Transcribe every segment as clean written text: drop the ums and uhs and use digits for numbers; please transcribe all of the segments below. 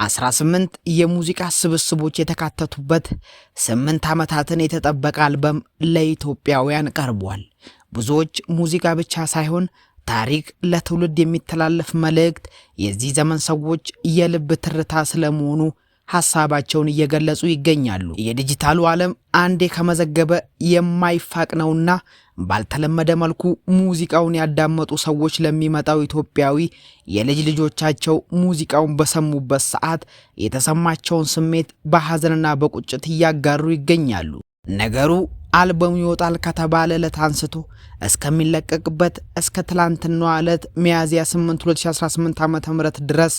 18 የሙዚቃ ስብስቦች የተካተቱበት 8 ዓመታትን የተጠበቀ አልበም ለኢትዮጵያውያን ቀርቧል። ብዙዎች ሙዚቃ ብቻ ሳይሆን ታሪክ፣ ለትውልድ የሚተላለፍ መልእክት፣ የዚህ ዘመን ሰዎች የልብ ትርታ ስለመሆኑ ሐሳባቸውን እየገለጹ ይገኛሉ። የዲጂታሉ ዓለም አንዴ ከመዘገበ የማይፋቅ ነውና ባልተለመደ መልኩ ሙዚቃውን ያዳመጡ ሰዎች ለሚመጣው ኢትዮጵያዊ የልጅ ልጆቻቸው ሙዚቃውን በሰሙበት ሰዓት የተሰማቸውን ስሜት በሐዘንና በቁጭት እያጋሩ ይገኛሉ። ነገሩ አልበሙ ይወጣል ከተባለ ዕለት አንስቶ እስከሚለቀቅበት እስከ ትላንትናዋ ዕለት ሚያዝያ 8 2018 ዓ.ም ድረስ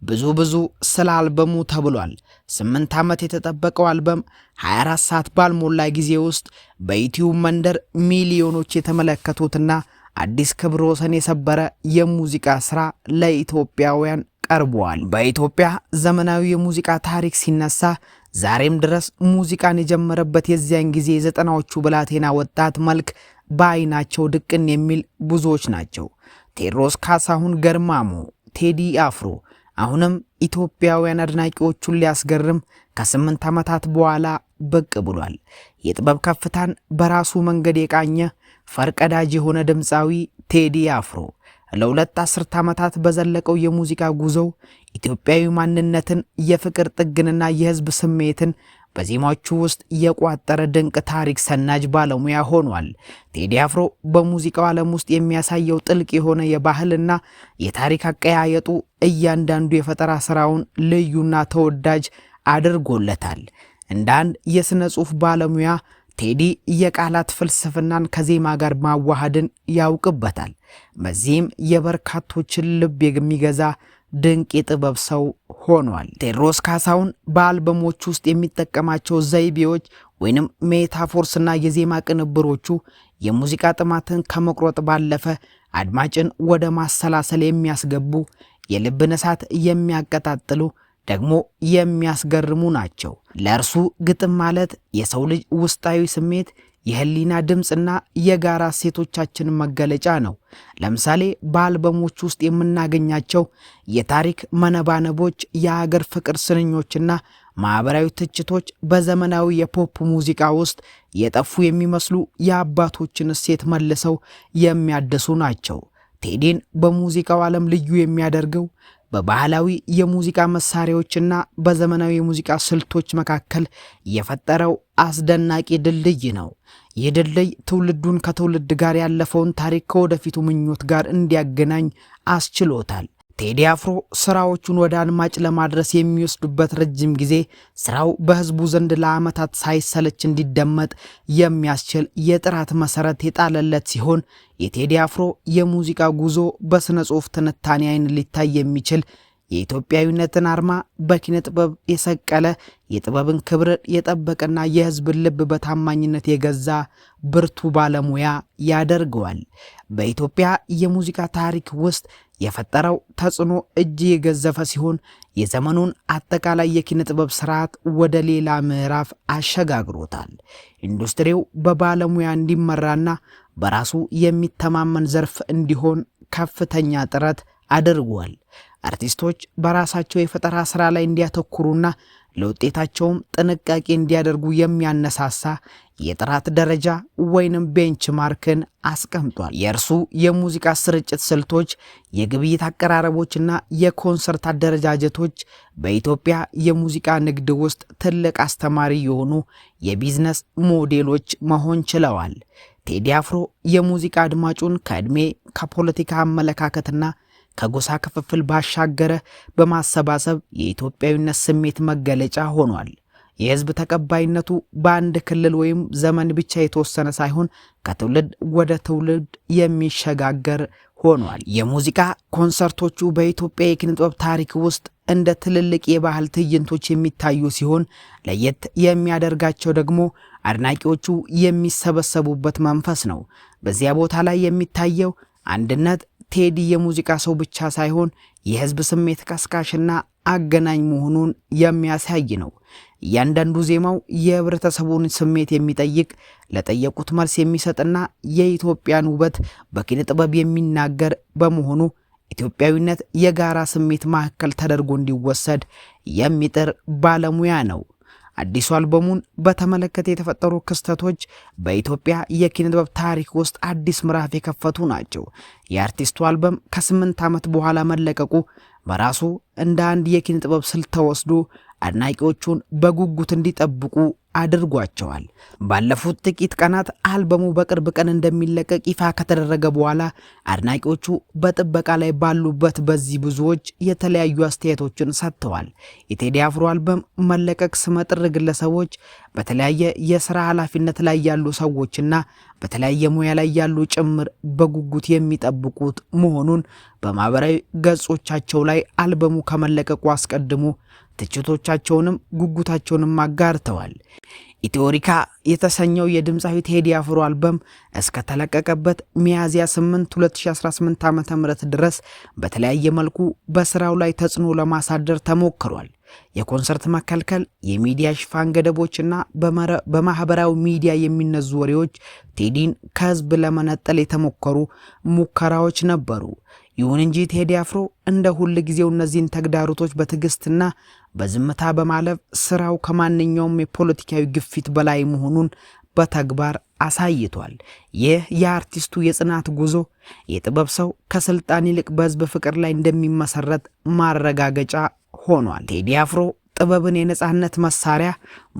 ብዙ ብዙ ስለ አልበሙ ተብሏል። 8 ዓመት የተጠበቀው አልበም 24 ሰዓት ባልሞላ ጊዜ ውስጥ በዩቲዩብ መንደር ሚሊዮኖች የተመለከቱትና አዲስ ክብረ ወሰን የሰበረ የሙዚቃ ሥራ ለኢትዮጵያውያን ቀርቧል። በኢትዮጵያ ዘመናዊ የሙዚቃ ታሪክ ሲነሳ ዛሬም ድረስ ሙዚቃን የጀመረበት የዚያን ጊዜ የዘጠናዎቹ ብላቴና ወጣት መልክ በአይናቸው ድቅን የሚል ብዙዎች ናቸው። ቴዎድሮስ ካሳሁን ገርማሞ፣ ቴዲ አፍሮ አሁንም ኢትዮጵያውያን አድናቂዎቹን ሊያስገርም ከ8 ዓመታት በኋላ ብቅ ብሏል። የጥበብ ከፍታን በራሱ መንገድ የቃኘ ፈርቀዳጅ የሆነ ድምፃዊ ቴዲ አፍሮ ለ2 አስርት ዓመታት በዘለቀው የሙዚቃ ጉዞው ኢትዮጵያዊ ማንነትን፣ የፍቅር ጥግንና የሕዝብ ስሜትን በዜማዎቹ ውስጥ የቋጠረ ድንቅ ታሪክ ሰናጅ ባለሙያ ሆኗል። ቴዲ አፍሮ በሙዚቃው ዓለም ውስጥ የሚያሳየው ጥልቅ የሆነ የባህልና የታሪክ አቀያየጡ እያንዳንዱ የፈጠራ ስራውን ልዩና ተወዳጅ አድርጎለታል። እንደ አንድ የሥነ ጽሑፍ ባለሙያ ቴዲ የቃላት ፍልስፍናን ከዜማ ጋር ማዋሃድን ያውቅበታል። በዚህም የበርካቶችን ልብ የሚገዛ ድንቅ የጥበብ ሰው ሆኗል። ቴዎድሮስ ካሳሁን በአልበሞች ውስጥ የሚጠቀማቸው ዘይቤዎች ወይንም metaphors ና የዜማ ቅንብሮቹ የሙዚቃ ጥማትን ከመቁረጥ ባለፈ አድማጭን ወደ ማሰላሰል የሚያስገቡ፣ የልብን እሳት የሚያቀጣጥሉ፣ ደግሞ የሚያስገርሙ ናቸው። ለእርሱ ግጥም ማለት የሰው ልጅ ውስጣዊ ስሜት፣ የህሊና ድምፅና የጋራ እሴቶቻችን መገለጫ ነው። ለምሳሌ በአልበሞች ውስጥ የምናገኛቸው የታሪክ መነባነቦች፣ የሀገር ፍቅር ስንኞችና ማኅበራዊ ትችቶች በዘመናዊ የፖፕ ሙዚቃ ውስጥ የጠፉ የሚመስሉ የአባቶችን እሴት መልሰው የሚያድሱ ናቸው። ቴዲን በሙዚቃው ዓለም ልዩ የሚያደርገው በባህላዊ የሙዚቃ መሳሪያዎችና በዘመናዊ የሙዚቃ ስልቶች መካከል የፈጠረው አስደናቂ ድልድይ ነው። ይህ ድልድይ ትውልዱን ከትውልድ ጋር፣ ያለፈውን ታሪክ ከወደፊቱ ምኞት ጋር እንዲያገናኝ አስችሎታል። ቴዲ አፍሮ ስራዎቹን ወደ አድማጭ ለማድረስ የሚወስዱበት ረጅም ጊዜ ስራው በህዝቡ ዘንድ ለዓመታት ሳይሰለች እንዲደመጥ የሚያስችል የጥራት መሰረት የጣለለት ሲሆን፣ የቴዲ አፍሮ የሙዚቃ ጉዞ በሥነ ጽሑፍ ትንታኔ አይን ሊታይ የሚችል፣ የኢትዮጵያዊነትን አርማ በኪነ ጥበብ የሰቀለ፣ የጥበብን ክብር የጠበቀና የሕዝብን ልብ በታማኝነት የገዛ ብርቱ ባለሙያ ያደርገዋል። በኢትዮጵያ የሙዚቃ ታሪክ ውስጥ የፈጠረው ተጽዕኖ እጅግ የገዘፈ ሲሆን የዘመኑን አጠቃላይ የኪነ ጥበብ ስርዓት ወደ ሌላ ምዕራፍ አሸጋግሮታል። ኢንዱስትሪው በባለሙያ እንዲመራና በራሱ የሚተማመን ዘርፍ እንዲሆን ከፍተኛ ጥረት አድርጓል። አርቲስቶች በራሳቸው የፈጠራ ስራ ላይ እንዲያተኩሩና ለውጤታቸውም ጥንቃቄ እንዲያደርጉ የሚያነሳሳ የጥራት ደረጃ ወይንም benchmark ን አስቀምጧል። የእርሱ የሙዚቃ ስርጭት ስልቶች፣ የግብይት አቀራረቦችና የኮንሰርት አደረጃጀቶች በኢትዮጵያ የሙዚቃ ንግድ ውስጥ ትልቅ አስተማሪ የሆኑ የቢዝነስ ሞዴሎች መሆን ችለዋል። ቴዲ አፍሮ የሙዚቃ አድማጩን ከዕድሜ፣ ከፖለቲካ አመለካከትና ከጎሳ ክፍፍል ባሻገረ በማሰባሰብ የኢትዮጵያዊነት ስሜት መገለጫ ሆኗል። የሕዝብ ተቀባይነቱ በአንድ ክልል ወይም ዘመን ብቻ የተወሰነ ሳይሆን ከትውልድ ወደ ትውልድ የሚሸጋገር ሆኗል። የሙዚቃ ኮንሰርቶቹ በኢትዮጵያ የኪነ ጥበብ ታሪክ ውስጥ እንደ ትልልቅ የባህል ትዕይንቶች የሚታዩ ሲሆን ለየት የሚያደርጋቸው ደግሞ አድናቂዎቹ የሚሰበሰቡበት መንፈስ ነው። በዚያ ቦታ ላይ የሚታየው አንድነት ቴዲ የሙዚቃ ሰው ብቻ ሳይሆን የሕዝብ ስሜት ቀስቃሽና አገናኝ መሆኑን የሚያሳይ ነው። እያንዳንዱ ዜማው የህብረተሰቡን ስሜት የሚጠይቅ፣ ለጠየቁት መልስ የሚሰጥና የኢትዮጵያን ውበት በኪነ ጥበብ የሚናገር በመሆኑ ኢትዮጵያዊነት የጋራ ስሜት ማዕከል ተደርጎ እንዲወሰድ የሚጥር ባለሙያ ነው። አዲሱ አልበሙን በተመለከተ የተፈጠሩ ክስተቶች በኢትዮጵያ የኪነ ጥበብ ታሪክ ውስጥ አዲስ ምዕራፍ የከፈቱ ናቸው። የአርቲስቱ አልበም ከ8 ዓመት በኋላ መለቀቁ በራሱ እንደ አንድ የኪነ ጥበብ ስልት ተወስዶ አድናቂዎቹን በጉጉት እንዲጠብቁ አድርጓቸዋል። ባለፉት ጥቂት ቀናት አልበሙ በቅርብ ቀን እንደሚለቀቅ ይፋ ከተደረገ በኋላ አድናቂዎቹ በጥበቃ ላይ ባሉበት በዚህ ብዙዎች የተለያዩ አስተያየቶችን ሰጥተዋል። የቴዲ አፍሮ አልበም መለቀቅ ስመጥር ግለሰቦች፣ በተለያየ የስራ ኃላፊነት ላይ ያሉ ሰዎችና በተለያየ ሙያ ላይ ያሉ ጭምር በጉጉት የሚጠብቁት መሆኑን በማህበራዊ ገጾቻቸው ላይ አልበሙ ከመለቀቁ አስቀድሞ ትችቶቻቸውንም ጉጉታቸውንም አጋርተዋል። ኢትዮሪካ የተሰኘው የድምፃዊ ቴዲ አፍሮ አልበም እስከተለቀቀበት ሚያዝያ 8 2018 ዓ.ም ድረስ በተለያየ መልኩ በስራው ላይ ተጽዕኖ ለማሳደር ተሞክሯል። የኮንሰርት መከልከል፣ የሚዲያ ሽፋን ገደቦችና በማህበራዊ ሚዲያ የሚነዙ ወሬዎች ቴዲን ከህዝብ ለመነጠል የተሞከሩ ሙከራዎች ነበሩ። ይሁን እንጂ ቴዲ አፍሮ እንደ ሁል ጊዜው እነዚህን ተግዳሮቶች በትዕግስትና በዝምታ በማለፍ ስራው ከማንኛውም የፖለቲካዊ ግፊት በላይ መሆኑን በተግባር አሳይቷል። ይህ የአርቲስቱ የጽናት ጉዞ የጥበብ ሰው ከስልጣን ይልቅ በህዝብ ፍቅር ላይ እንደሚመሰረት ማረጋገጫ ሆኗል። ቴዲ አፍሮ ጥበብን የነጻነት መሳሪያ፣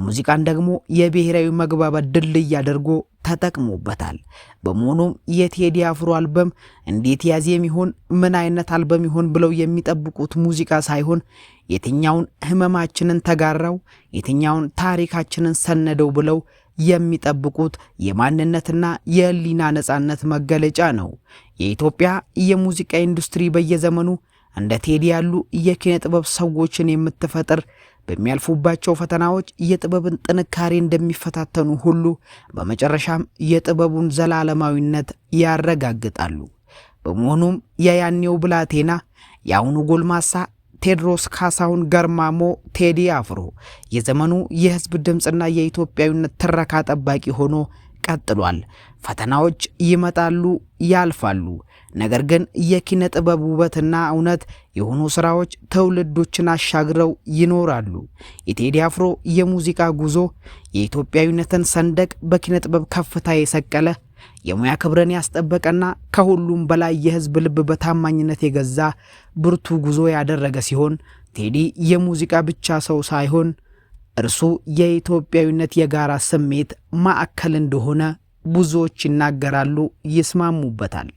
ሙዚቃን ደግሞ የብሔራዊ መግባባት ድልድይ አድርጎ ተጠቅሞበታል። በመሆኑም የቴዲ አፍሮ አልበም እንዴት ያዜም ይሆን፣ ምን አይነት አልበም ይሆን ብለው የሚጠብቁት ሙዚቃ ሳይሆን የትኛውን ህመማችንን ተጋራው፣ የትኛውን ታሪካችንን ሰነደው ብለው የሚጠብቁት የማንነትና የህሊና ነጻነት መገለጫ ነው። የኢትዮጵያ የሙዚቃ ኢንዱስትሪ በየዘመኑ እንደ ቴዲ ያሉ የኪነ ጥበብ ሰዎችን የምትፈጥር፣ በሚያልፉባቸው ፈተናዎች የጥበብን ጥንካሬ እንደሚፈታተኑ ሁሉ በመጨረሻም የጥበቡን ዘላለማዊነት ያረጋግጣሉ። በመሆኑም የያኔው ብላቴና የአሁኑ ጎልማሳ ቴዎድሮስ ካሳሁን ገርማሞ ቴዲ አፍሮ የዘመኑ የህዝብ ድምፅና የኢትዮጵያዊነት ትረካ ጠባቂ ሆኖ ቀጥሏል። ፈተናዎች ይመጣሉ፣ ያልፋሉ። ነገር ግን የኪነ ጥበብ ውበትና እውነት የሆኑ ስራዎች ትውልዶችን አሻግረው ይኖራሉ። የቴዲ አፍሮ የሙዚቃ ጉዞ የኢትዮጵያዊነትን ሰንደቅ በኪነ ጥበብ ከፍታ የሰቀለ፣ የሙያ ክብርን ያስጠበቀና ከሁሉም በላይ የህዝብ ልብ በታማኝነት የገዛ ብርቱ ጉዞ ያደረገ ሲሆን፣ ቴዲ የሙዚቃ ብቻ ሰው ሳይሆን እርሱ የኢትዮጵያዊነት የጋራ ስሜት ማዕከል እንደሆነ ብዙዎች ይናገራሉ፣ ይስማሙበታል።